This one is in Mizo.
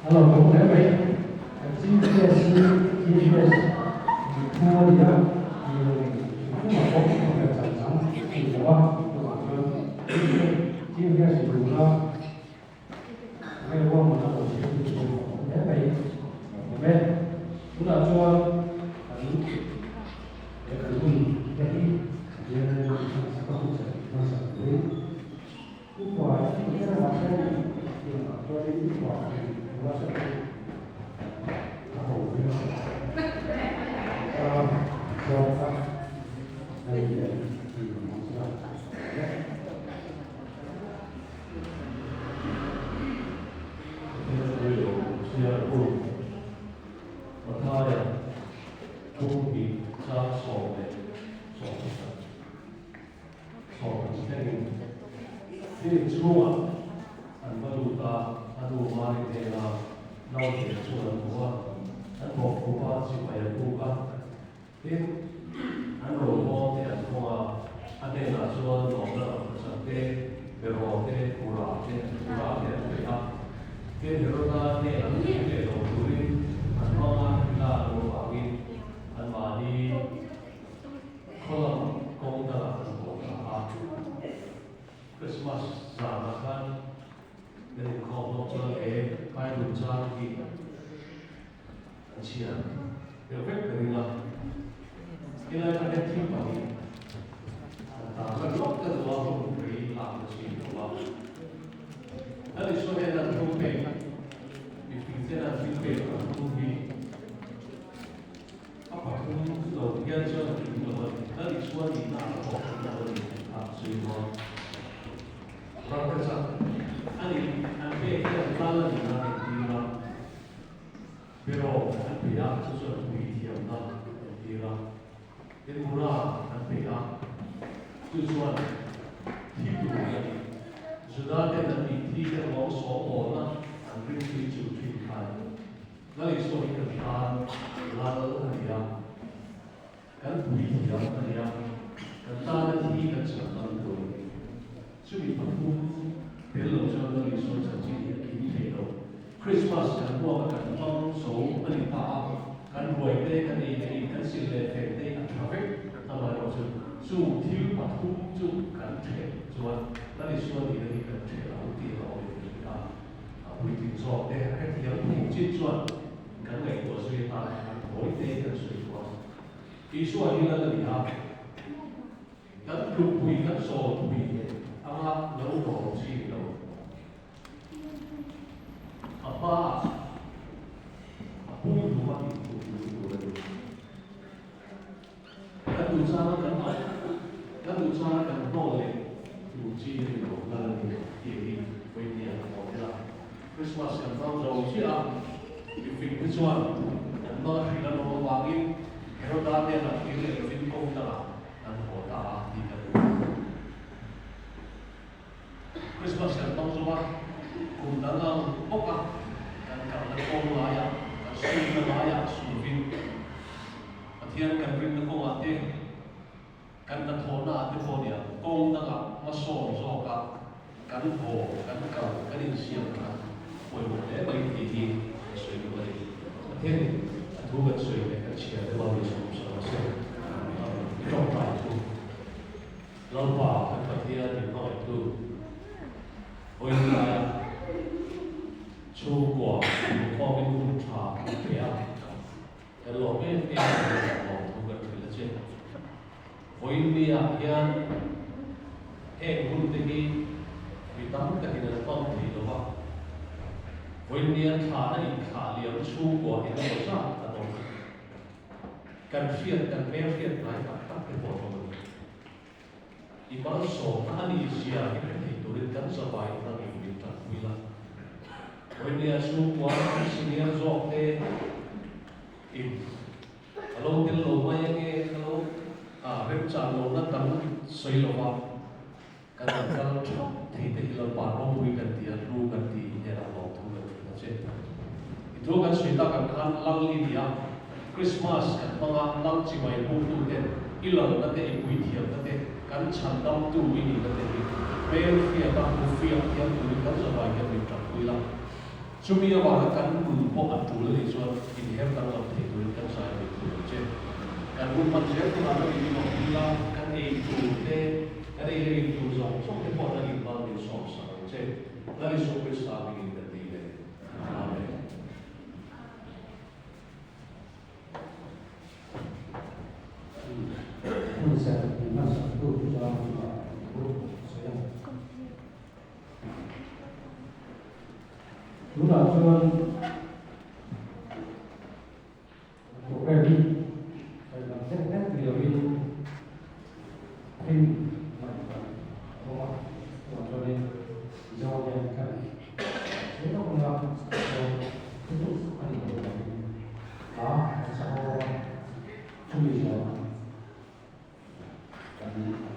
A lo awm hle mai. Kan Chief Guest hi Chief Guest mitphu a ni a, ni lo in hrim hrim a pawh a hmel chang chang tih lo a, chuvang chuan Chief Guest in duhna nge ruahmanna lo siam tu chu a awm hle mai. Awm e. Tunah chuan kan he kan hun te hi Pathian hmansak a hun chak hmansak turin Upa i hnenah hian engah chuanin upa tih nula hre chu a ho viau a, zawk kha a ni em tih ka hmang chu a. Pathian thu lo chhiar u. Mathaia Phunghnih chang 11. Sawm thlengin thil chhungah an va lut a, a nu Mari hnena naute chu an hmu a, an bawkkhup a, sipai an buk a. Tin, an rawlbawm te an hawng a, a hnenah chuan lawmna rangkachak te, beraw te, kura te, kura te an pe a. Tin, Heroda hnenah thil leh lo turin an hmang a, Hila an awm avangin anmahni Khaw lam kawng dangah kan haw ta a, Christmas zanah khan kan inkhawm hlawm chuan he Bible chang hi an chhiar deuh vek ka ring a. Helai khan hian thil pahnih an tar lan lawk ta duh a, hun rei lak na chhin lo a. Lal Isua hnena thu pek, mipui tena thil pek an tum hi A pathum lo hian chuan a tling lo a ni. Lal Isua nihna a pawh tling lo a ni tih kha a sawi dawn. Rangkachak a ni, an pek hian lal a nihna a entir a, beraw an pe a, chu chuan pui thiamna a entir a, tin mura an pe a, chu chuan thi tur a ni. Juda ten an nih thi te ruang sawmawlna an ringtui chu thin kha a ni. Lal Isua hi kan tan Lal a ni a, kan puithiam a ni a, kan tana thi kan chhan dang tur a ni. Chumi pathum tel lo chuan Lal Isua chanchin hi a kim thei lo. Krismas kan huanga kan hmang zo a ni ta a, kan ruai te, kan ei leh in, kan silh leh feng te a tha vek amaherawh chu chung thil pathum chu kan ṭhelh chuan Lal Isua nihna hi kan ṭhelh ang tih a awm in ka hria. A puitling zawk te a hrethiam thei chin chuan kan ngaihtuah zui atan an thawi te kan sawi duh a. Isua hi lal a ni a, kan tlukpui kan zawlpui anga lo dawr chi ni lo. A hmaah a pumhlum a inpumhlum tur a ni. Kan duh changa kan hnawl, kan duh changa kan hnawl leh tur chi a ni lo lal a ni tih hi vawinia ka hmuh tel a. Christmas kan hmang zo chiah a, mifing te chuan an hmang a hrilh an awm avangin Heroda hnenah kir leh lovin kawng dangah an haw ta a tih kan hmu. Christmas kan hmang zo a, kum dang ang bawk a, kan kalna kawng laiah, kan sumna laiah sulvin Pathian kan rinna kawngah te, kan hnathawhnaah te pawh nia kawng dangah hmasawn zawka kan haw, kan kal, kan insiam that pawimawh hle mai tih hi ka sawi duh a ni. Pathianin a thu kan sawi leh kan chhiar te mami sawm sawm se, i tawngtai thu. Lalpa kan Pathian min hmangaihtu Vawiinlaia chhungkua inkhawmin hun tha kan pe a, kan lawm em em a ni tih lawmthu kan hrilh a che. Vawiinniah hian heng hun te hi mi tam takin an hmang thei lo va, vawiinnia thlana inthlah liam chhungkua engemaw zat an awm. Kan hriat, kan hmel hriat hnai tak tak te pawh hlawm a ni. I malsawmna a nih zia hi hre thei turin kan zavai nang in min tanpui la. Vawinia chhungkua kan senior zawk te in a lo tel lo mai ange ka lo remchan lohna dang sawi lo va kan han kal thap thei te hi Lalpa ropui kan ti a, hlu kan ti hnenah lawmthu kan hrilh a che. I thu kan sawi tak ang khan Lal i ni a, Krismas kan hmang a, Lal chibai buktu ten i lalna te i puithiamna te kan chhandamtu i nihna te hi hmel hriat a, hmu fiah thiam turin kan zavai hian min tanpui la. Chumi avanga kan nun pawh a tul a nih chuan inher danglam thei turin kan zai ve thei ang che. Kan hun hman zel hunah la in inawm ila, kan ei tur te, kan ei leh in tur zawng zawng te pawh nangin mal min sawm sak ang che. Lal Isua Krista hmingin kan dil e. Amen. Hun serh min hmansak tu chu zang chungah thu a sawi a. Tunah chuan program hi sawi dang hlek hlek ni loin film ngaihtuah a awm a, chuvang chuanin Mizo hian kan sawi lawk ang a, chuan thutuk a nih loh avangin hla kan sa ho a, chumi zawh kan.